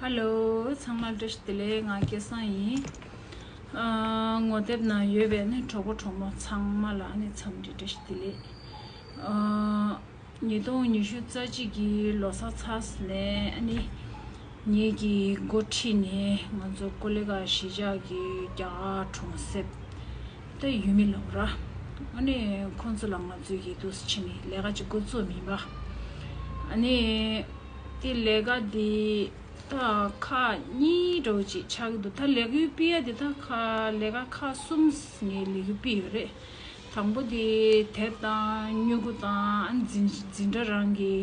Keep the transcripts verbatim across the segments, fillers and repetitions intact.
ཧ་ལོ། ཚང་མ་བཀྲ་ཤིས་བདེ་ལེགས། ང་སྐལ་བཟང་ཡིན། ཨ། ངོ་དེབ་ནང་ཡོད་པའི་ནི་གྲོགས་པོ་གྲོགས་མོ་ཚང་མ་ལ་ནི་འཚམས་འདྲི་བཀྲ་ཤིས་བདེ་ལེགས། ཨ། ཉིས་སྟོང་ཉི་ཤུ་རྩ་གཅིག་གི་ལོ་གསར་ཚར་ནས་ཨ་ནི་ངེད་ཀྱི་འགོ་ཁྲིད་ནས་ང་ཚོ་ཀོ་ལི་ག་གཞིས་ཆགས་ཀྱི་རྒྱ་གར་གྲོང་གསེབ་ད་ཡུལ་མི་ལབ་ར། ཨ་ནི་ཁོང་ཚོ་ལ་ང་ཚོས་ཀྱི་འདུག་སེ་བྱས་ནས་ལས་ཀ་ཅིག་འགོ་བཙུགས་མིན་པ། ཨ་ནི་དེ་ལས་ཀ་དེ་ད་ཁག་གཉིས་འདྲ་བོ་ཅིག་ཆགས་ཀྱི་འདུག་ད་ལས་འགུལ་སྤེལ་ཡ་དེ་ད་ཁག་ལས་ཀ་ཁག་གསུམ་ངས་ལས་འགུལ་སྤེལ་ཡོད་རེད། དང་པོ་དེ་དེབ་དང་སྨྱུ་གུ་དང་འཛིན་འཛིན་གྲྭ་རང་གི་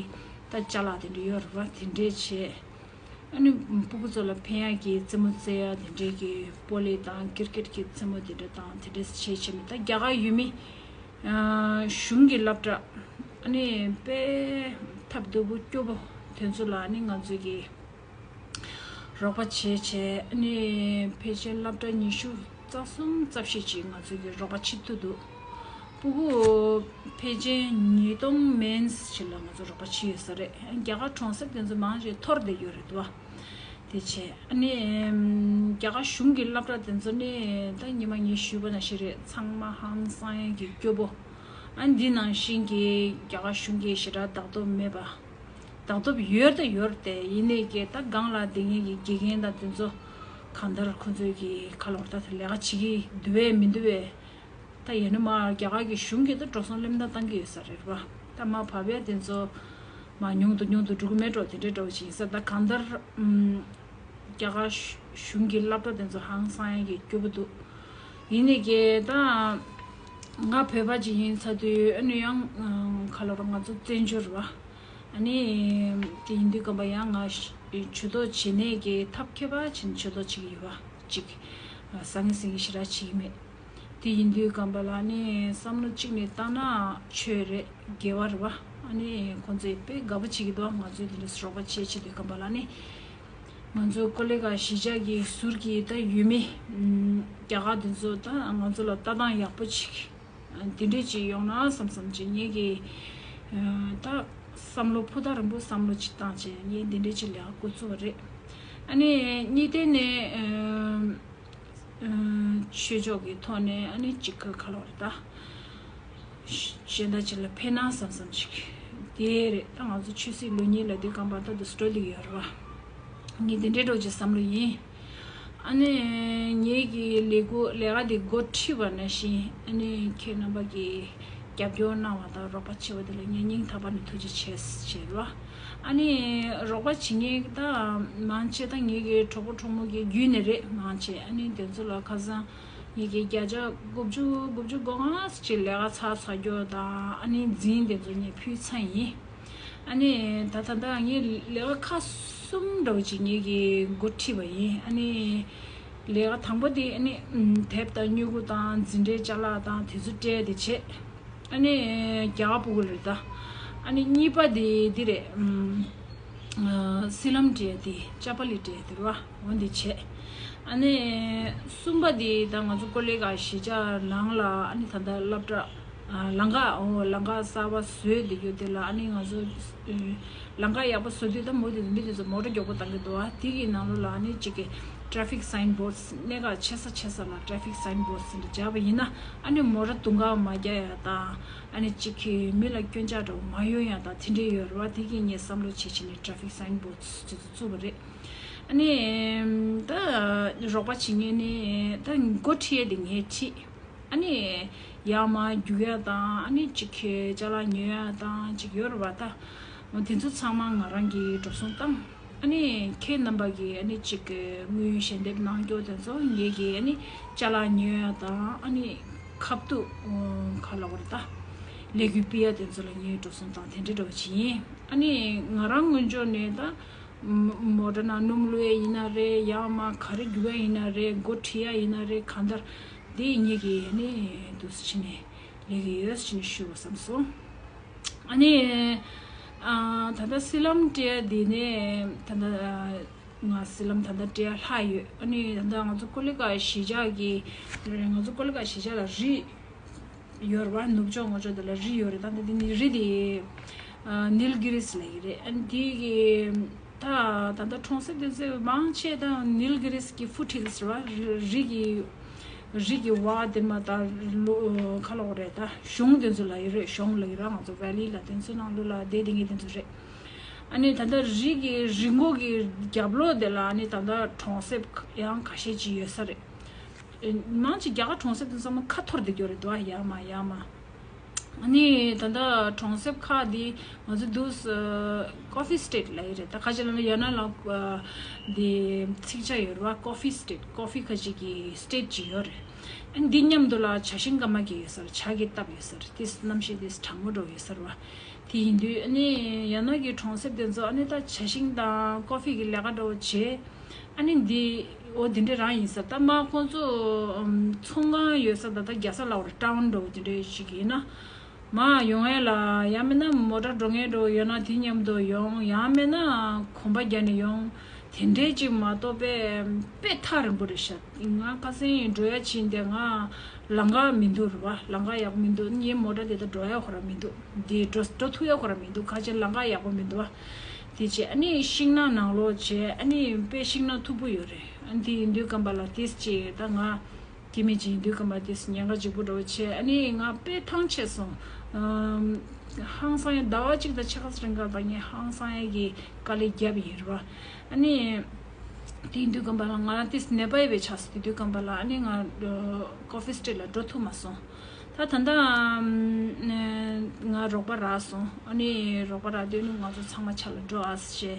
ད་ཅ་ལག་དེ་འདྲ་ཡོད་རེད་པ། དེ་འདྲས་བྱས། ཨ་ནི་སྤུ་གུ་ཚོ་ལ་ཕན་ཡག་གི་རྩེད་མོ་རྩེ་ཡ་དེ་འདྲས་ཀྱི་པོ་ལི་དང་ཀིར་ཀེད་ཀྱི་རྩེད་མོ་དེ་འདྲ་དང་དེ་འདྲས་བྱས་བྱས་ནས། ད་རྒྱ་གར་ཡུལ་མི་ཨ་གཞུང་གི་སློབ་གྲྭ་ཨ་ནི་དཔེ་ཐབས་སྡུག་པོ་སྐྱོ་པོ་དེ་ཚོ་ལ་ཨ་ནི་ང་ཚོས་ཀྱི་རོགས་པ་བྱས་བྱས། ཨ་ནི་ཕལ་ཆེར་སློབ་གྲྭ་ཉི་ཤུ་རྩ་གསུམ་རྩ་བཞི་ཅིག་ང་ཚོས་ཀྱི་རོགས་པ་བྱེད་ཐུབ་འདུག་སྤུ་གུ་ཕལ་ཆེར་ཉིས་སྟོང་མན་ཙམ་ཅིག་ལ་ང་ཚོ་རོགས་པ་བྱས་ཡོད་ས་རེད། རྒྱ་གར་གྲོང་གསེབ་དེ་ཚོ་མང་ཆེ་འཐོར་བསྡད་ཡོད་རེད་འདུག་བ། དེ་བྱས་ཨ་ནི་རྒྱ་གར་གཞུང་གི་སློབ་གྲྭ་དེ་ཚོ་ནི་ད་ཉི་མ་ངས་ཞུས་པ་ནང་བཞིན་རེད། ཚང་མ་ཧང་སང་ཡག་གི་སྐྱོ་པོ། ཨ་འདི་ནང་བཞིན་གྱི་རྒྱ་གར་གཞུང་གི་ཞེ་དྲག་བདག་སྤྲོད་མེད་པ། བདག་སྤྲོད་ཡོད་ད་ཡོད་རེད་དེ། ཡིན་ནའི་ཀྱེ་ད་སྒང་ལ་དེ་ངེད་ཀྱི་དགེ་རྒན་དང་དེ་ཚོ་གང་ལྟར་ཁོ་ཚོས་ཀྱི་ཁ་ལོར་ད་དེ་ལས་ཀ་བྱེད་ཀྱི་འདུག་བས་མི་འདུག་བས། ད་ཡིན་ན་མ་རྒྱ་གར་གྱི་གཞུང་གིས་ད་འགྲོ་སོང་སླེབས་ན་བཏང་གི་ཡོད་ས་རེད་པ། ད་མ་བབས་ཡ་དེ་ཚོ་མ་ཉུང་དུ་ཉུང་དུ་འགྲོ་གི་མེད་འགྲོ། དེ་འདྲའི་འདྲ་བོ་ཞིག་ཡིན་ས། ད་གང་ལྟར་ཨམ། རྒྱ་གར་གཞུང་གི་སློབ་གྲྭ་དེ་ཚོ་ཧང་སང་ཡ་གི་སྐྱོ་པོ་འདུག་ཡིན་ནའི་ཀྱེ་ད་ང་བོད་པ་ཅིག་ཡིན་ཚར་དུས་ཨ་ནི་ཡང་ཁ་ལོ་ར་ང་ཚོ་བཙན་བྱོལ་རེད་པ། ཨ་ནི་དེ་ཡིན་དུས་སྐབས་ཡང་ང་ཇུས་གཏོགས་བྱེད་ནས་ཀྱི་ཐབས་མཁས་པ་བྱེད་ནས་ཇུས་གཏོགས་བྱེད་ཀྱི་ཡོད་པ་ཅིག་བཟང་ངན་སེང་གེ་ཞེ་དྲག་བྱེད་ཀྱི་མེད། དེ་ཡིན་དུས་སྐབས་ལ་ནི་བསམ་བློ་གཅིག་ནས་བཏང་ན་ཆོས་རེད། དགེ་བ་རེད་པ། ཨ་ནི་ཁོང་ཚོས་དཔེ་དགའ་པོ་བྱེད་ཀྱི་འདུག་ང་ཚོས་དེ་འདྲ་རོགས་པ་བྱེད་བྱེད་དུས་སྐབས་ལ་ནི། ང་ཚོ་ཀོ་ལི་ག་གཞིས་ཆགས་ཀྱི་ཟུར་གྱི་ད་ཡུལ་མི་ཨམ། རྒྱ་གར་དེ་ཚོ་ད་ང་ཚོ་ལ་ལྟ་སྟངས་ཡག་པོ་ཅིག་དེ་འདྲས་ཅིག་ཡོང་ན་བསམ་བསམ་ཅིག་ངེད་ཀྱི་ད་བསམ་བློ་ཕུ་ཐག་རིང་པོ་བསམ་བློ་ཅིག་བཏང་བྱས་ངས་དེ་འདྲས་ཅིག་ལས་ཀ་འགོ་བཙུགས་པ་རེད། ཨ་ནི་གཉིས་ལྡན་ནས་ཨམ། ཆོས་ཕྱོགས་ཀྱི་ཐོག་ནས་ཨ་ནི་གཅིག་ག་ལོར་ད་གཞན་དག་ཅིག་ལ་ཕན་ན་བསམ་བསམ་ཅིག་དེ་རེད། ད་ང་ཚོ་ཆོས་སྲིད་ལུགས་གཉིས་ལ་དེ་གམ་པ་ད་དུ་སྤྲོད་ལེགས་ཡོད་རེད་བ། ངས་དེ་འདྲའི་འགྲོ་ཅིག་བསམ་བློ་ཡིན། ཨ་ནི་ངེད་ཀྱི་ལས་འགུལ་ལས་ཀ་དེ་འགོ་ཁྲིད་པ་ནང་བཞིན་ཨ་ནི་ཁྱེད་རྣམ་པ་གི་རྒྱབ་སྐྱོར་གནང་བ་དང་རོགས་པ་བྱས་པ་དེ་ལ་ངས་སྙིང་ཐག་པ་ནས་ཐུགས་རྗེ་ཆེ་ཞུ་རེད་བ། ཨ་ནི་རོགས་པ་བྱེད་མཁན་ད་མང་ཆེ་ད་ངེད་ཀྱི་གྲོགས་པོ་གྲོགས་མོ་གི་བརྒྱུད་ནས་རེད། མང་ཆེ་ཨ་ནི་དེ་ཚོ་ལ་ཁ་སང་ངེད་ཀྱི་བརྒྱ་ཆ་དགུ་བཅུ་དགུ་བཅུ་གོ་ལྔ་ཅིག་ལས་ཀ་ཚར་ཚར་རྒྱུ་དང་ཨ་ནི་འཛིན་དེ་ཚོ་ངས་ཕུལ་ཚར་ཡིན། ཨ་ནི་ད་ད་ད་ངས་ལས་ཀ་ཁག་གསུམ་འདྲ་བོ་ཅིག་ངེད་ཀྱི་འགོ་ཁྲིད་པ་ཡིན། ཨ་ནི་ལས་ཀ་དང་པོ་དེ་ཨ་ནི་དེབ་དང་སྨྱུ་གུ་དང་འཛིན་གྲྭའི་ཅ་ལག་དང་དེ་ཚོ་སྤྲད་དེ་བྱས། ཨ་ནི་རྒྱ་གར་སྤུ་གུ་རེད་ད། ཨ་ནི་གཉིས་པ་དེ་འདི་རེད། ཨམ། ཨ། སི་ལམ་སྤྲད་དེ་ཅ་པ་ལི་སྤྲད་དེ་རེད་བ། འོ་འདི་བྱས། ཨ་ནི་གསུམ་པ་དེ་ད་ང་ཚོ་ཀོ་ལི་ག་གཞིས་ཆགས་ནང་ལ་ཨ་ནི་ད་ལྟ་སློབ་གྲྭ་ཨ། ལམ་ཁ་འོ་ལམ་ཁ་གསར་པ་བཟོས་བསྡད་ཡོད་དེ་ལ་ཨ་ནི་ང་ཚོ་ཨ། ལམ་ཁ་ཡག་པོ་བཟོ་དུས་ད་མོ་དེ་མི་དེ་ཚོ་མོ་ཊ་མགྱོགས་པོ་བཏང་གི་འདུག་ཨ། དེ་གི་ནང་ལོགས་ལ་ཨ་ནི་གཅིག་གི་traffic signboards གནད་འགག་ཆེ་ས་ཆེ་ས་ལ་traffic signboards ཟེར་ནས་སྦྱར་བ་ཡིན་ན་ཨ་ནི་མོ་ཊ་དུང་ཁ་མ་རྒྱག་ཡ་དང་ཨ་ནི་གཅིག་གི་མི་ལ་སྐྱོན་ཆ་འདྲ་བོ་མ་ཡོང་ཡ་དང་དེ་འདྲས་ཡོད་རེད་བ། དེ་གི་ངས་བསམ་བློ་བྱེད་བྱེད་ནས་traffic signboards དེ་ཚོ་བཙུགས་པ་རེད། ཨ་ནི་ད་རོགས་པ་བྱེད་མཁན་ནི་ད་འགོ་ཁྲིད་ཡ་དེ་ངས་ཁྲིད། ཨ་ནི་ཡར་མར་རྒྱུག་ཡ་དང་ཨ་ནི་གཅིག་གི་ཅ་ལག་ཉོ་ཡ་དང་གཅིག་ཡོད་རེད་བ་ད། འོ་དེ་ཚོ་ཚང་མ་ང་རང་གིས་འགྲོ་སོང་བཏང་། ཨ་ནི་ཁྱེད་རྣམ་པ་གིས་ཨ་ནི་གཅིག་གི་དངུལ་ཞལ་འདེབས་གནང་རྒྱུ་དེ་ཚོ་ངེད་ཀྱིས་ཨ་ནི་ཅ་ལག་ཉོ་ཡ་དང་ཨ་ནི་ཁ་ཐུག་ག་ལབ་དགོས་རེད་ད། ལས་འགུལ་སྤེལ་ཡ་དེ་ཚོ་ལ་ངས་འགྲོ་སོང་བཏང་དེ་འདྲའི་འདྲ་བོ་ཅིག་ཡིན། ཨ་ནི་ང་རང་ངོས་ཕྱོགས་ནས་ད། མོ་ཊ་ནང་སྣུམ་བླུག་ཡ་ཡིན་ན་རེད། ཡར་མར་ག་རེ་རྒྱུག་ཡ་ཡིན་ན་རེད། སྒོ་ཁྲིད་ཡ་ཡིན་ན་རེད། གང་ལྟར་དེ་ངེད་ཀྱིས་ནི་འདུག་སེ་བྱས་ནས་ལས་ཀྱི་ཡོད་ཟེར་ནས་ཞུ་བ་བསམ་སོང་། ཨ་ནི་ཨ། ད་ལྟ་སི་ལམ་སྤྲད་ཡ་འདི་ནས་ད་ལྟ་ང་སི་ལམ་ད་ལྟ་སྤྲད་ཡ་ལྷག་ཡོད། ཨ་ནི་ད་ལྟ་ང་ཚོ་ཀོ་ལི་ག་གཞིས་ཆགས་ཀྱི་ང་ཚོ་ཀོ་ལི་ག་གཞིས་ཆགས་ལ་རི་ཡོད་རེད་བ། ནུབ་ཕྱོགས་ངོས་ཕྱོགས་དེ་ལ་རི་ཡོད་རེད། ད་ལྟ་འདི་ནི་རི་དེ་ཨ། ནིལ་གྷི་རིས་ལབ་ཀྱི་རེད། ཨ་ནི་དེ་གི་ད། ད་ལྟ་གྲོང་གསེབ་དེ་ཚོའི་མང་ཆེ་ད་ནིལ་གྷི་རིས་ཀྱི་ཕུ་ཊི་ཧིལ་སི་རེད་བ། རི་རི་གི་རི་གི་བ་དེ་མ་ད་ལོ་ཁ་ལོག་རེད། ད་གཞུང་དེ་ཚོ་ལ་ཡོད་རེད། གཞུང་ལ་ཡོད་ར། ང་ཚོ་ཝེ་ལི་ལ་དེ་ཚོའི་ནང་ལོགས་ལ་བསྡད་བསྡད་མཁན་དེ་ཚོ་རེད། ཨ་ནི་ད་ལྟ་རི་གི་རི་མགོ་གི་རྒྱབ་ལོགས་དེ་ལ་ཨ་ནི་ད་ལྟ་གྲོང་གསེབ་ཡང་ཁ་ཤས་ཅིག་ཡོད་ས་རེད། མང་ཆེ་རྒྱ་གར་གྲོང་གསེབ་དེ་ཚང་མ་ཁ་འཐོར་བསྡད་ཡོད་རེད་དོ། ཡར་མར་ཡར་མར། ཨ་ནི་ད་ལྟ་གྲོང་གསེབ་ཁག་འདི་ང་ཚོ་འདུག་ཀོ་ཕི་སི་ཊེ་ཊི་ལབ་ཡོད་རེད། ད་ཁ་ཅིག་ལ་ནི་ཡང་ན་ལ་འདི་ཚིག་ཆ་ཡོད་རེད་བ། ཀོ་ཕི་སི་ཊེ་ཊི། ཀོ་ཕི་ཁ་ཅིག་གི་སི་ཊེ་ཊི་ཅིག་ཡོད་རེད། ཨ་ནི་འདི་མཉམ་དུ་ལ་ཇ་ཤིང་སྐར་མ་གི་ཡོད་ས་རེད། ཇ་གི་སྟབས་ཡོད་ས་རེད། དེ་གནམ་གཤིས་དེ་གྲང་མོ་འདྲ་ཡོད་ས་རེད་བ། དེ་ཡིན་དུས་ཨ་ནི་ཡང་ན་གི་གྲོང་གསེབ་དེ་ཚོ་ཨ་ནི་ད་ཇ་ཤིང་དང་ཀོ་ཕི་གི་ལས་ཀ་འདྲ་བོ་བྱེད། ཨ་ནི་འདི་འོ་དེ་འདྲ་རང་ཡིན་ས། ད་མ་ཁོང་ཚོ་ཚོང་ཁང་ཡོད་ས་ད་ལྟ་རྒྱལ་ས་ལ་བར་ཊའུན་འདྲ་བོ་དེ་འདྲ་ཞིག་ཡིན་ན་མ་ཡོང་ཡ་ལ། ཡང་མིན་ན་མོ་ཊ་འགྲོ་མཁན་འདྲ་བོ་ཡོད་ན་དེ་མཉམ་དུ་ཡོང་། ཡང་མིན་ན་གོམ་པ་བརྒྱབ་ནས་ཡོང་། དེ་འདྲའི་ཅིག་མ་གཏོགས་པས་དཔེ་ཐག་རིང་པོ་རེད་ཤག་ང་ཁ་སང་འགྲོ་ཡ་ཕྱིན་དེ་ང་ལམ་ཁ་མི་འདུག་རེད་བ། ལམ་ཁ་ཡག་པོ་མི་འདུག་ངའི་མོ་ཊ་དེ་ད་འགྲོ་ཡ་ཁོ་རང་མི་འདུག་འདི་འགྲོ་འགྲོ་ཐུབ་ཡ་ཁོ་རང་མི་འདུག་ག་ཅི་ལམ་ཁ་ཡག་པོ་མི་འདུག་བ། དེ་བྱས་ཨ་ནི་ཤིང་ནགས་ནང་ལོགས་བྱས། ཨ་ནི་དཔེ་ཤིང་ནགས་མཐུག་པོ་ཡོད་རེད། ཨ་ནི་དེ་ཡིན་དུས་ཀམ་པ་ལ་དེ་ཅིག་ད་ང་སྐྱེ་དམན་ཅིག་ཡིན་དུས་ཀམ་པ་དེ་ཉེན་ཁ་ལྗིད་པོ་འདྲ་བོ་བྱས། ཨ་ནི་ང་དཔེ་ཐང་ཆད་སོང་། ཨམ། ཧང་སང་ཡ་ཟླ་བ་གཅིག་དང་ཕྱེད་ཀ་ཙམ་རིང་ག་ལ་ངས་ཧང་སང་ཡ་གི་དཀའ་ལས་བརྒྱབ་ཡིན་རེད་བ། ཨ་ནི་དེ་ཡིན་དུས་ཀམ་པ་ལ་ང་རང་དེ་ནད་པ་ཡི་བའི་ཆགས་སོང་། དེ་དུས་ཀམ་པ་ལ་ཨ་ནི་ང་ཀོ་ཕི་སི་ཊེ་ཊི་ལ་འགྲོ་ཐུབ་མ་སོང་། ད་ད་ལྟ་ཨམ། ང་རོགས་པ་རག་སོང་། ཨ་ནི་རོགས་པ་རག་དུས་ནི་ང་ཚོ་ཚང་མ་ཆ་ལ་འགྲོ་ཨ་ཟེར་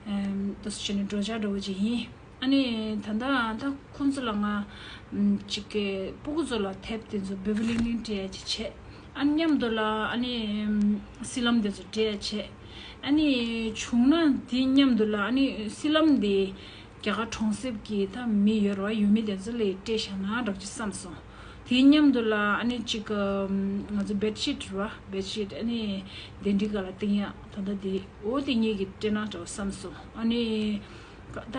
བྱས། ཨམ། དེ་ཚོ་བྱས་ནས་འགྲོ་འཆར་འདྲ་བོ་ཅིག་ཡིན། ཨ་ནི་ད་ལྟ་ད་ཁོང་ཚོ་ལ་ང་ཨམ། ཅིག་གི་སྤུ་གུ་ཚོ་ལ་དེབ་དེ་ཚོ་བེ་བི་ལིང་ལིང་སྤྲད་ཡ་ཅིག་བྱས། ཨ་མཉམ་དུ་ལ་ཨ་ནི་ཨམ། སི་ལམ་དེ་ཚོ་སྤྲད་ཡ་བྱས། ཨ་ནི་བྱུང་ན་དེ་མཉམ་དུ་ལ་ཨ་ནི་སི་ལམ་དེ་རྒྱ་གར་གྲོང་གསེབ་ཀྱི་ད་མི་ཡོད་རེད་བ། ཡུལ་མི་དེ་ཚོ་ལ་སྤྲད་བཞག་ན་འདྲ་ཅིག་བསམ་སོང་། དེའི་མཉམ་དུ་ལ་ཨ་ནི་ཅིག་ང་ཚོ་བེད་ཤིཊ་རེད་བ། བེད་ཤིཊ་ཨ་ནི་གདན་འདྲེན་སྒང་ལ་བཏིང་ཡག་ད་ལྟ་དེ་འོ་དེ་གཉིས་ཀྱི་སྤྲད་ན་འདྲ་བསམ་སོང་། ཨ་ནི་ད་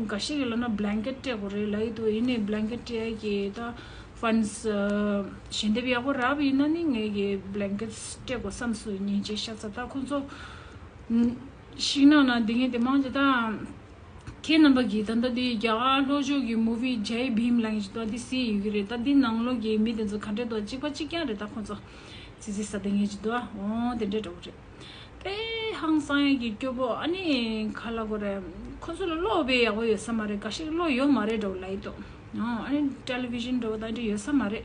འགའ་ཞིག་གིས་ལབ་ན་བྷི་ལན་ཀེཊ་སྤྲད་དགོས་རེད་ལབ་ཀྱི་འདུག་ཡིན་ནའི་བྷི་ལན་ཀེཊ་སྤྲད་ཡག་གི་ད་ཕན་སི་ཞལ་འདེབས་ཡག་པོ་རག་པ་ཡིན་ན་ནི་ངས་ཀྱི་བྷི་ལན་ཀེཊ་སྤྲད་དགོས་བསམ་སོང་། ཉིན་གཅིག་ཤ་ཚ་ད་ཁོང་ཚོ་ཤིང་ནགས་ནང་བསྡད་མཁན་དེ་མང་ཆེ་ད། ཁྱེད་རྣམ་པ་གིས་ད་ལྟ་འདི་རྒྱ་གར་ལྷོ་ཕྱོགས་ཀྱི་མུ་བི་ཇའི་བྷིམ་ལབ་མཁན་ཞིག་འདུག་འདི་གཟིགས་ཡོད་ཀྱི་རེད། ད་འདི་ནང་ལོགས་ཀྱི་མི་དེ་ཚོ་ག་འདྲས་འདུག་གཅིག་པ་གཅིག་རྐྱང་རེད། ད་ཁོང་ཚོ་ཙི་ཙི་ཟ་བསྡད་མཁན་ཞིག་འདུག་འོ་དེ་འདྲས་འདྲ་བོ་རེད། དཔེ་ཧང་སང་ཡག་གི་སྐྱོ་པོ། ཨ་ནི་ག་ལབ་དགོས་རེད། ཁོང་ཚོ་ལ་བློ་དཔེ་ཡག་པོ་ཡོད་ས་མ་རེད། འགའ་ཞིག་བློ་ཡོད་མ་རེད་འདྲ་བོ་ལབ་ཀྱི་འདུག་ཨ་ནི་ཊེ་ལི་བི་ཤན་འདྲ་བོ་ད་འདྲས་ཡོད་ས་མ་རེད།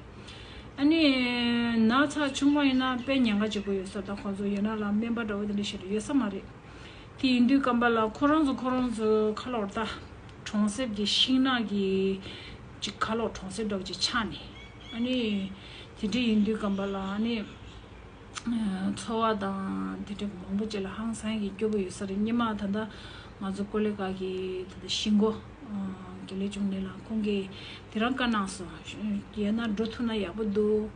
ཨ་ནི་ན་ཚ་ཆུང་བ་ཡིན་ན་དཔེ་ཉེན་ཁ་ཆེ་པོ་ཡོད་ས། ད་ཁོང་ཚོ་ཡོད་ན་ལ་སྨན་པ་འདྲ་བོ་དེ་འདྲས་ཞིག་ཡོད་ས་མ་རེད། དེ་ཡིན་དུས་ཀམ་པ་ལ་ཁོ་རང་ཚོ་ཁོ་རང་ཚོ་ཁ་ལོར་ད་གྲོང་གསེབ་ཀྱི་ཤིང་ནགས་ཀྱི་ཅིག་ཁ་ལོར་གྲོང་གསེབ་འདྲ་བོ་ཅིག་ཆགས་ནས། ཨ་ནི་དེ་འདྲ་ཡིན་དུས་ཀམ་པ་ལ་ཨ་ནི་འཚོ་བ་དང་དེ་འདྲ་མང་པོ་ཅིག་ལ་ཧང་སང་གི་སྐྱོ་པོ་ཡོད་ས་རེད། སྔོན་མ་ད་ལྟ་ང་ཚོ་ཀོ་ལི་གྷལ་གྱི་ད་ལྟ་ཤིང་མགོ་དགེ་ལེགས་འབྱུང་གནས་ལགས་ཁོང་གིས་དེ་རང་བཀའ་གནང་སོང་། ཡོད་ན་འགྲོ་ཐུབ་ན་ཡག་པོ་འདུག་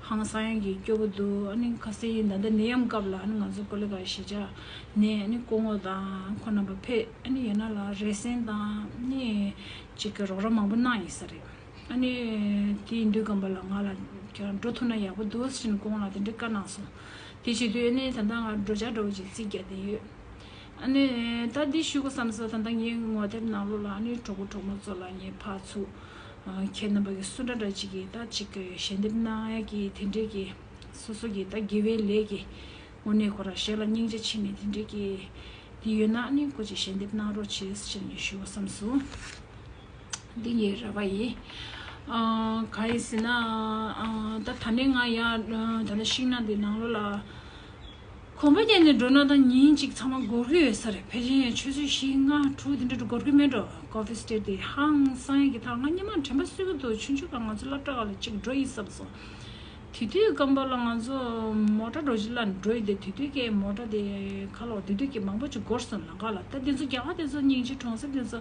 ཧང་སང་ཡག་གི་སྐྱོ་པོ་འདུག་ཨ་ནི་ཁ་སང་ཡིན་ད་ལྟ་ནད་ཡམས་སྐབས་ལ་ཨ་ནི་ང་ཚོ་ཀོ་ལི་གྷལ་གཞིས་ཆགས་ནས་ཨ་ནི་སྐུ་ངོ་དང་ཁོང་རྣམ་པ་ཕེབས། ཨ་ནི་ཡོད་ན་ལ་རེ་སེན་དང་ཨ་ནི་ཅིག་གི་རོགས་རམ་མང་པོ་གནང་ཡིན་ས་རེད། ཨ་ནི་དེ་ཡིན་དུས་ཀམ་པ་ལ་ང་ལ་ཁྱེད་རང་འགྲོ་ཐུབ་ན་ཡག་པོ་འདུག་ཟེར་ནས་སྐུ་ངོ་ལ་དེ་འདྲའི་བཀའ་གནང་སོང་། དེ་བྱེད་དུས་ཨ་ནི་ད་ལྟ་ང་འགྲོ་འཆར་འདྲ་བོ་ཅིག་རྩིས་རྒྱག་བསྡད་ཡོད། ཨ་ནི་ད་འདི་ཞུ་དགོས་བསམ་སོང་། ད་ལྟ་ངའི་ངོ་དེབ་ནང་ལོགས་ལ་ཨ་ནི་གྲོགས་པོ་གྲོགས་མོ་ཚོ་ལ་ངས་ཕར་ཚུར་ཁྱེད་རྣམ་པ་གི་སུ་འདྲ་འདྲ་ཅིག་གིས་ད་ཅིག་གི་ཞལ་འདེབས་གནང་ཡ་གི་དེ་འདྲའི་གི་སོ་སོ་གི་ད་དགེ་བའི་ལས་ཀྱི་དངོས་གནས་ཁོ་རང་གཞན་ལ་སྙིང་རྗེ་ཆེ་ནས་དེ་འདྲའི་གི་འདི་ཡོད་ན་ཨ་ནི་སྐུ་མཁྱེན་ཞལ་འདེབས་གནང་རོགས་བྱེད་ཟེར་ནས་ཞུ་དགོས་བསམ་སོང་། འདི་ངའི་རེ་བ་ཡིན། ཨ། གང་ཡིན་ཟེར་ན། ཨ། ད་ད་ནས་ང་ཡ། ཨ། ད་ནས་ཤིང་ནགས་འདི་ནང་ལོགས་ལ། གོམ་པ་བརྒྱབ་ནས་འགྲོ་ན་ད་ཉིན་གཅིག་ཚང་མ་འགོར་གི་ཡོད་ས་རེད། ཕལ་ཆེར་ཆུ་ཚོད་བཞི་ལྔ་དྲུག་དེ་འདྲ་འགོར་གི་མེད་འགྲོ། ཀོ་ཕི་སི་ཊེཊ་དེ་ཧང་སང་ཡག་གི་ཐག་ང་སྔོན་མ་དྲན་པ་གསོས་ཀྱི་འདུག་ཆུང་ཆུང་སྒང་ང་ཚོ་སློབ་གྲྭ་སྒང་ལ་གཅིག་འགྲོ་ཡིན་བསམ་སོང་། དེ་དུས་སྐབས་ལ་ང་ཚོ་མོ་ཊ་འགྲོ་གཞི་ལ་འགྲོ་ཡི་དེ། དེ་དུས་ཀྱི་མོ་ཊ་དེ་ཁ་ལོ་དེ་དུས་ཀྱི་མང་པོ་ཅིག་འགོར་སོང་ལམ་ཁ་ལ། ད་དེ་ཚོ་རྒྱ་གར་དེ་ཚོ་སྙིང་རྗེ། གྲོང་གསེབ་དེ་ཚོ་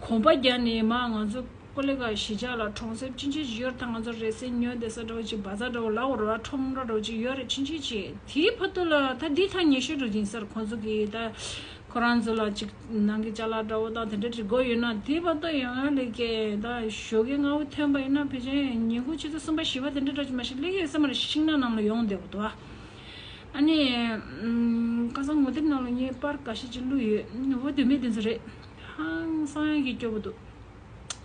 གོམ་པ་བརྒྱབ་ནས་མར་ང་ཚོ་ཀོ་ལི་གྷལ་གཞིས་ཆགས་ལ་གྲོང་གསེབ་ཆུང་ཆུང་ཅིག་ཡོད་རེད། ད་ང་ཚོ་རེ་སེན་ཉོ་བསྡད་ས་འདྲ་བོ་ཅིག་བ་ཛར་འདྲ་བོ་ལབ་དགོས་རེད་བ། ཁྲོམ་ར་འདྲ་བོ་ཅིག་ཡོད་རེད། ཆུང་ཆུང་ཅིག་དེའི་བར་དུ་ལ་ད་འདི་ཐག་ཉེ་ཤོས་འགྲོ་གི་ཡིན་ས་རེད། ཁོང་ཚོ་གིས་ད། ཁོ་རང་ཚོ་ལ་ཅིག་ནང་གི་ཅ་ལག་འདྲ་བོ་དང་དེ་འདྲ་ཅིག་དགོས་ཡོད་ན་དེའི་བར་དུ་ཡོང་ཡ་ལས་ཀྱི་ད་ཞོགས་ཀས་སྔ་པོ་ཐོན་པ་ཡིན་ན་ཕལ་ཆེར་ཉིན་གུང་ཆུ་ཚོད་གསུམ་པ་བཞི་པ་དེ་འདྲ་འདྲ་ཅིག་མ་གཏོགས་སླེབས་ཡོད་ས་མ་རེད། ཤིང་ནགས་ནང་ལ་ཡོང་བསྡད་པ་འདུག་ཨ། ཨ་ནི་ཁ་སང་ངོ་དེབ་ནང་ལ་ངས་པར་འགའ་ཤས་ཅིག་བླུགས་ཡོད། འོ་དུས་མེད་དེ་ཚོ་རེད། ཧང་སང་ཡང་གི་སྐྱོ་པོ་འདུག་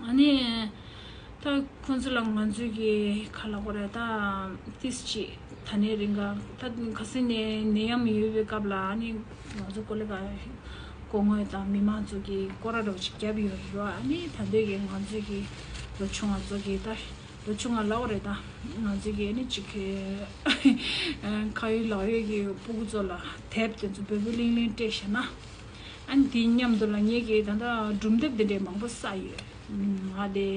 ཨ་ནི་ད་ཁོང་ཚོ་ལ་ང་ཚོས་ཀྱི་ག་ལབ་དགོས་རེད། ད་ཏིས་ཅིག་ད་ནས་རིང་ག་ད་ཁ་སང་ནས་ནད་ཡམས་ཡོད་པའི་སྐབས་ལ། ཨ་ནི་ང་ཚོ་ཀོ་ལི་ག་སྐུ་ངོ་དང་མི་མང་ཚོ་གི་སྐོར་ར་འདྲ་བོ་ཅིག་བརྒྱབ་ཡོད་རེད་བ། ཨ་ནི་ད་འདོད་ཀྱི་ང་ཚོས་ཀྱི་ལོ་ཆུང་བ་ཚོ་གི་ད་ལོ་ཆུང་བ་ལབ་དགོས་རེད། ད་ང་ཚོས་ཀྱི་ཨ་ནི་ཅིག་གི་ཁ་ཡོད་ལག་ཡོད་ཀྱི་སྤུ་གུ་ཚོ་ལ་དེབ་དེ་ཚོ་འབོལ་པོ་ལིང་ལིང་སྤྲད་བཞག་ན། ཨ་ནི་དེའི་མཉམ་དུ་ལ་ངས་ཀྱི་ད་ལྟ་སྒྲུང་དེབ་དེ་འདྲའི་མང་པོ་བསགས་ཡོད། ང་དེ་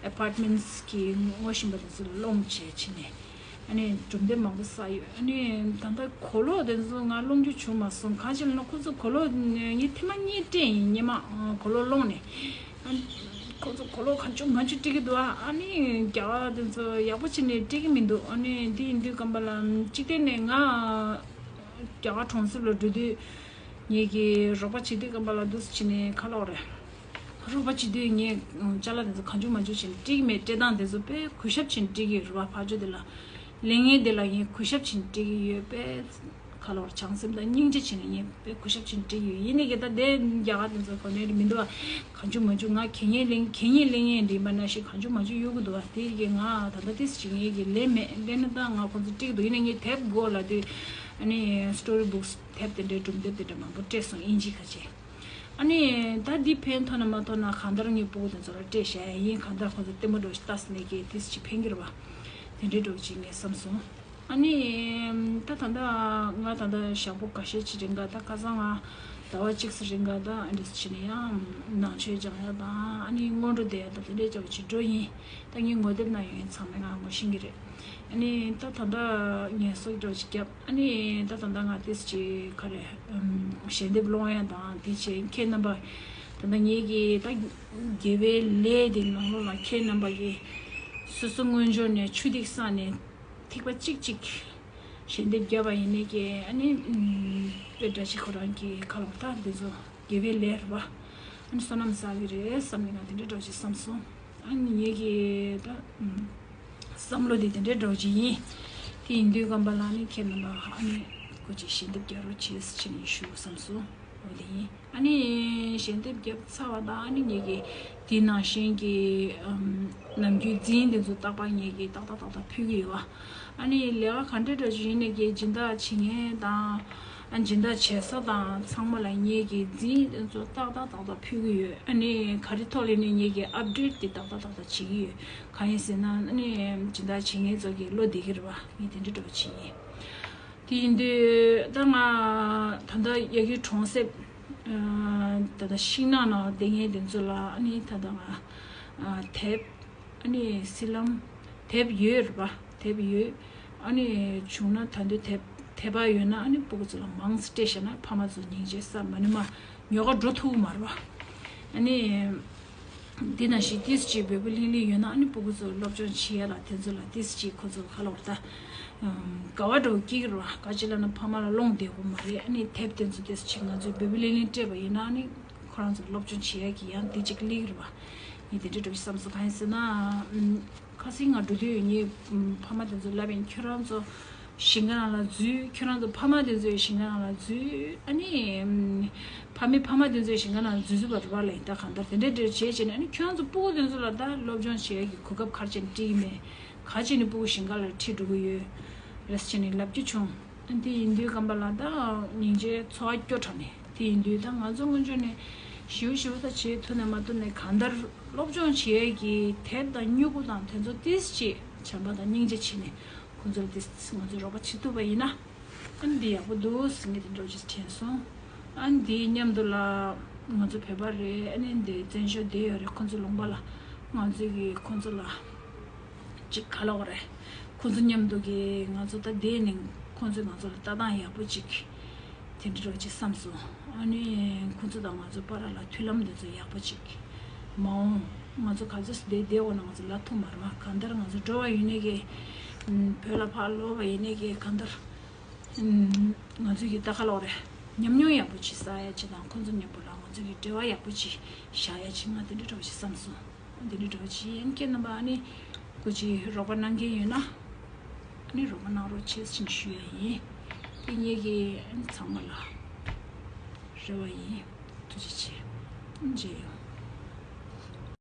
ཨེ་པར་ཊི་མེན་ཊི་གི་ངོ་ཤེས་པ་དེ་ཚོ་ལ་སློང་བྱས་བྱས་ནས། ཨ་ནི་སྒྲུང་དེབ་མང་པོ་བསགས་ཡོད། ཨ་ནི་ད་ལྟ་གོ་ལོག་དེ་ཚོ་ང་སློང་རྒྱུ་བྱུང་མ་སོང་། གང་ཅི་ལབ་ན་ཁོ་ཚོ་གོ་ལོག་ངས་ཐེངས་མ་གཉིས་སྤྲད་ཡིན། སྔོན་མ་གོ་ལོག་སློང་ནས། ཨ་ཁོ་ཚོ་གོ་ལོག་གང་བྱུང་མང་བྱུང་སྤྲད་ཀྱི་འདུག་ཨ་ཨ་ནི་རྒྱ་གར་དེ་ཚོ་ཡག་པོ་བྱས་ནས་སྤྲད་ཀྱི་མི་འདུག་ཨ་ནི་དེ་ཡིན་དུས་ཀམ་པ་ལ་གཅིག་བལྟས་ནས་ང་རྒྱ་གར་གྲོང་གསེབ་ལ་འགྲོ་དུས་ངེད་ཀྱི་རོགས་པ་བྱེད་དུས་ཀམ་པ་ལ་འདུག་སེ་བྱས་ནས་ག་ལབ་དགོས་རེད། རོགས་པ་བྱེད་དུས་ངས་ཅ་ལག་དེ་ཚོ་གང་བྱུང་མང་བྱུང་བྱས་ནས་སྤྲད་ཀྱི་མེད། སྤྲད་སྟངས་དེ་ཚོ་དཔེ་གུས་ཞབས་བྱས་ནས་སྤྲད་ཀྱི་ཡོད་རེད་བ། ཕར་ཕྱོགས་དེ་ལ་ལས་ངན་དེ་ལ་ངས་གུས་ཞབས་བྱས་ནས་སྤྲད་ཀྱི་ཡོད། དཔེ་ག་ལབ་དགོས་རེད། བྱམས་སེམས་དང་སྙིང་རྗེ་བྱས་ནས་ངས་དཔེ་གུས་ཞབས་བྱས་ནས་སྤྲད་ཀྱི་ཡོད། ཡིན་ནའི་གི་ད་དེ་རྒྱ་གར་དེ་ཚོ་གོ་ནས་མི་འདུག་བ། གང་བྱུང་མང་བྱུང་ང་གད་སྙིགས་ལེན་གད་སྙིགས་ལེན་མཁན་འདྲ་མ་ན་ཞིག་གང་བྱུང་མང་བྱུང་གཡུག་གི་འདུག་བ། དེ་གི་ང་ད་ལྟ་ཏིས་ཅིག་ངེད་ཀྱི་ལས་མེད། ལས་ན་ད་ང་ཁོང་ཚོ་སྤྲད་ཀྱི་འདུག་ཡིན་ན་ངས་དེབ་དགོས་ལབ་དུས་ཨ་ནི་སི་ཊོ་རི་བུག་སི་དེབ་དེ་འདྲའི་སྒྲུང་དེབ་དེ་འདྲ་མང་པོ་སྤྲད་སོང་། དབྱིན་ཇི་ཁ་ཆེ། ཨ་ནི་ད་འདི་ཕན་ཐོགས་ན་མ་ཐོགས་ན་གང་ལྟར་ངས་སྤུ་གུ་དེ་ཚོ་ལ་སྤྲད་བཞག་ཡ་ཡིན། གང་ལྟར་ཁོང་ཚོ་ལྟད་མོ་འདྲ་ཞིག་ལྟ་ཟེར་ནས་ཀྱི་ཏིས་ཅིག་ཕན་གྱི་རེད་བ། དེ་འདྲའི་འདྲ་ཅིག་ངས་བསམ་སོང་། ཨ་ནི་ད་ད་ལྟ་ང་ད་ལྟ་ཞག་པོ་འགའ་ཤས་ཅིག་རིང་ག་ད་ཁ་སང་ང་ཟླ་བ་གཅིག་ཙམ་རིང་ག་ད་ཨ་འདྲས་བྱས་ནས་ཡང་ནང་ཆོས་སྦྱང་ཡ་དང་ཨ་ནི་སྔོན་འགྲོ་བསྡད་ཡ་དང་དེ་འདྲས་ཅིག་འགྲོ་ཡིན། ད་ངའི་ངོ་དེབ་ན་ཡོད་མཁན་ཚང་མས་ང་ངོ་ཤེས་ཀྱི་རེད། ཨ་ནི་ད་ད་ལྟ་ངལ་གསོ་འདྲ་ཅིག་བརྒྱབ། ཨ་ནི་ད་ད་ལྟ་ང་ཏིས་ཅིག་ག་རེ་ཞལ་འདེབས་སློང་ཡ་དང་དེ་བྱས། ཁྱེད་རྣམ་པ་ད་ལྟ་ངེད་ཀྱི་ད་དགེ་བའི་ལས་དེ་ནང་ལོགས་ལ་ཁྱེད་རྣམ་པ་གིས་སོ་སོ་དངུལ་འབྱོར་ནས་ཆུ་ཐིགས་བསགས་ནས་ཐིགས་པ་གཅིག་གཅིག་ཞལ་འདེབས་བརྒྱབ་པ་ཡིན་ནའི་ཀྱེ། ཨ་ནི་ཨམ་དཔེ་འདྲ་ཅིག་ཁོ་རང་གི་ཁ་ལོ་ད་འདི་ཚོ་དགེ་བའི་ལས་རེད་བ། ཨ་ནི་བསོད་ནམས་བསགས་ཀྱི་རེད་བསམ་ནས་ང་དེ་འདྲའི་འདྲ་ཅིག་བསམ་སོང་། ཨ་ནི་ངེད་ཀྱི་ད་ཨམ་བསམ་བློ་དེ་དེ་འདྲའི་འདྲ་ཅིག་ཡིན། དེ་ཡིན་དུས་ཀམ་པ་ལ་ཨ་ནི་ཁྱེད་རྣམ་པ་ཨ་ནི་སྐུ་མཁྱེན་ཞལ་འདེབས་རྒྱག་རོགས་བྱེད་ཟེར་ནས་ཞུ་བསམ་སོང་། འོ་དེ་ཡིན། ཨ་ནི་ཞལ་འདེབས་བརྒྱབ་ཚར་བ་དང་ཨ་ནི་ངེད་ཀྱི་དེ་ནང་བཞིན་གྱི་ཨམ་ནམ་རྒྱུན་རྫིང་དེ་ཚོ་རྟག་པར་ངེད་ཀྱིས་ཏག་ཏག་ཏག་ཏག་ཕུལ་གྱི་ཡོད་བ། ཨ་ནི་ལས་ཀ་ག་འདྲ་འདྲ་ཞིག་ཡིན་ནའི་ཀྱི་སྦྱིན་བདག་བྱེད་མཁན་དང་ཨ་སྦྱིན་བདག་བྱེད་ས་དང་ཚང་མ་ལ་ངེད་ཀྱིས་རྫིང་དེ་ཚོ་ཏག་ཏག་ཏག་ཏག་ཕུལ་གྱི་ཡོད། ཨ་ནི་ག་རེ་ཐོག་ལ་ནི་ངེད་ཀྱིས་ཨབ་ཌེཊ་དེ་ཏག་ཏག་ཏག་ཏག་བྱེད་ཀྱི་ཡོད། གང་ཡིན་ཟེར་ན་ཨ་ནི་སྦྱིན་བདག་བྱེད་མཁན་ཚོ་གི་བློ་བདེ་གི་རེད་བ། ངས་དེ་འདྲ་འདྲ་བོ་བྱེད་ཡིན། དེ་ཡིན་དུས་ད་ང་ད་ལྟ་ཡ་གི་གྲོང་གསེབ་ཨ་ད་ལྟ་ཤིང་ནགས་ནང་བསྡད་མཁན་དེ་ཚོ་ལ་ཨ་ནི་ད་ལྟ་ང་ཨ་དེབ་ཨ་ནི་སི་ལམ་དེབ་ཡོད་རེད་པ། དེབ་ཡོད། ཨ་ནི་བྱུང་ན་ད་དུང་དེབ་དེབ་པ་ཡོད་ན་ཨ་ནི་སྤུ་གུ་ཚོ་ལ་མང་ཙམ་སྤྲད་བཞག་ན་ཕ་མ་ཚོ་སྙིང་རྗེ་ས་མ་ནུ་མ་ཉོ་ག་འགྲོ་ཐུབ་ཀྱི་མ་རེད་པ། ཨ་ནི། འདི་ནང་བཞིན་ཏིས་ཅིག་འབོལ་པོ་ལིང་ལིང་ཡོད་ན་ཨ་ནི་སྤུ་གུ་ཚོ་སློབ་སྦྱོང་བྱེད་ཡ་ལ་དེ་ཚོ་ལ་ཏིས་ཅིག་ཁོ་ཚོ་ཁ་ལོ་ད་དགའ་བ་འདྲ་བོ་སྐྱེ་གི་རེད་བ། ག་ཅི་ལབ་ན་ཕ་མ་ལ་སློང་བདེ་པོ་མ་རེད། ཨ་ནི་དེབ་དེ་ཚོ་ཏིས་ཅིག་ང་ཚོས་འབོལ་པོ་ལིང་ལིང་སྤྲད་པ་ཡིན་ན་ཨ་ནི་ཁོ་རང་ཚོ་སློབ་སྦྱོང་བྱེད་ཡ་གི་ཡང་དེ་ཅིག་སླེབས་ཀྱི་རེད་བ། ངས་དེ་འདྲ་འདྲ་བོ་ཞིག་བསམ་སོང་། གང་ཡིན་ཟེར་ན་ཨམ། ཁ་སང་ང་འགྲོ་དུས་ངའི་ཕ་མ་དེ་ཚོ་ལབ་ཡིན། ཁྱོད་རང་ཚོ་ཞིང་ཁ་ནང་ལ་འཛུལ། ཁྱོད་རང་ཚོ་ཕ་མ་དེ་ཚོའི་ཞིང་ཁ་ནང་ལ་འཛུལ། ཨ་ནི་ཕ་མས་ཕ་མ་དེ་ཚོའི་ཞིང་ཁ་ནང་འཛུལ་འཛུལ་བ་རེད་བ་ལ་ཡིན། ད་གང་ལྟར་དེ་འདྲ་འདྲ་བྱས་བྱས་ནས་ཨ་ནི་ཁྱོད་རང་ཚོ་སྤུ་གུ་དེ་ཚོ་ལ་ད་སློབ་སྦྱོང་བྱེད་ཡ་གི་གོ་སྐབས་ག་རེ་བྱས་ནས་སྤྲད་ཀྱི་མེད། ག་རེ་བྱས་ནས་སྤུ་གུ་ཞིང་ཁ་ལ་ཁྲིད་འགྲོ་གི་ཡོད་རེད་ཟེར་ནས་ལབ་རྒྱུ་བྱུང་། ཨ་དེ་ཡིན་དུས་ཀམ་པ་ལ་ད་སྙིང་རྗེ་ཚོར་བ་སྐྱོ་དྲགས་ནས། དེ་ཡིན་དུས་ད་ང་ཚོ་སྔོན་ཆད་ནས་ཞིའུ་ཞིའུ་ད་བྱེད་ཐུབ་ནས་མ་ཐུབ་ནས་གང་ལྟར་སློབ་སྦྱོང་བྱེད་ཡས་ཀྱི་དེབ་དང་སྨྱུ་གུ་དང་དེ་ཚོ་ཏིས་ཅིག་བྱམས་པ་དང་སྙིང་རྗེ་བྱས་ནས་ཁོང་ཚོར་ཏིས་ང་ཚོས་རོགས་པ་བྱེད་ཐུབ་པ་ཡིན་ན་ཨ་ནི་འདི་ཡག་པོ་འདུག་ཟེར་ངས་དེ་འདྲ་ཅིག་དྲན་སོང་། ཨ་ནི་འདིའི་མཉམ་དུ་ལ་ང་ཚོ་བོད་པ་རེད། ཨ་ནི་འདི་བཙན་བྱོལ་བསྡད་ཡོད་རེད། ཁོང་ཚོ་ལུང་པ་ལ་ང་ཚོས་ཀྱི་ཁོང་ཚོ་ལ། ཅིག་ག་ལབ་དགོས་རེད། ཁོང་ཚོ་མཉམ་དུ་གི་ང་ཚོ་ད་བསྡད་ནས་ཁོང་ཚོས་ང་ཚོ་ལ་ལྟ་སྟངས་ཡག་པོ་ཅིག་དེ་འདྲ་རོགས་ཅིག་བསམ་སོང་། ཨ་ནི་ཁོང་ཚོ་དང་ང་ཚོ་བར་ལ་མཐུན་ལམ་དེ་ཚོ་ཡག་པོ་ཅིག་མ་འོང་། ང་ཚོ་ག་ཚོད་བསྡད་བསྡད་འོ་ན་ང་ཚོ་ལབ་ཐུབ་མ་རེད་མ། གང་ལྟར་ང་ཚོ་འགྲོ་བ་ཡིན་ནའི་གི་བོད་ལ་ཕར་ལོག་པ་ཡིན་ནའི་གི་གང་ལྟར་ང་ཚོ་གི་ད་ག་ལབ་དགོས་རེད། ཉམས་མྱོང་ཡག་པོ་ཅིག་བསགས་ཡ་ཅིག་དང་ཁོང་ཚོ་མཉམ་པོ་ལ་ང་ཚོ་གི་འབྲེལ་བ་ཡག་པོ་ཅིག་བཞག་ཡ་ཅིག་ང་དེ་འདྲ་རོགས་ཅིག་བསམ་སོང་། འདི་འདྲ་འདྲ་བོ་ཅིག་ཡིན། ཁྱེད་རྣམ་པ་ཨ་ནི་སྐུ་མཁྱེན་རོགས་པ་གནང་མཁན་ཡོད་ན། ནི་རོགས་པ་གནང་རོགས་བྱེད་ཟེར་ཞུ་ཡ་ཡིན། དེ་ངེད་ཀྱི་ཚང་མ་ལ་རེ་བ་ཡིན། ཐུགས་རྗེ་ཆེ། མཇལ་ཡོང་།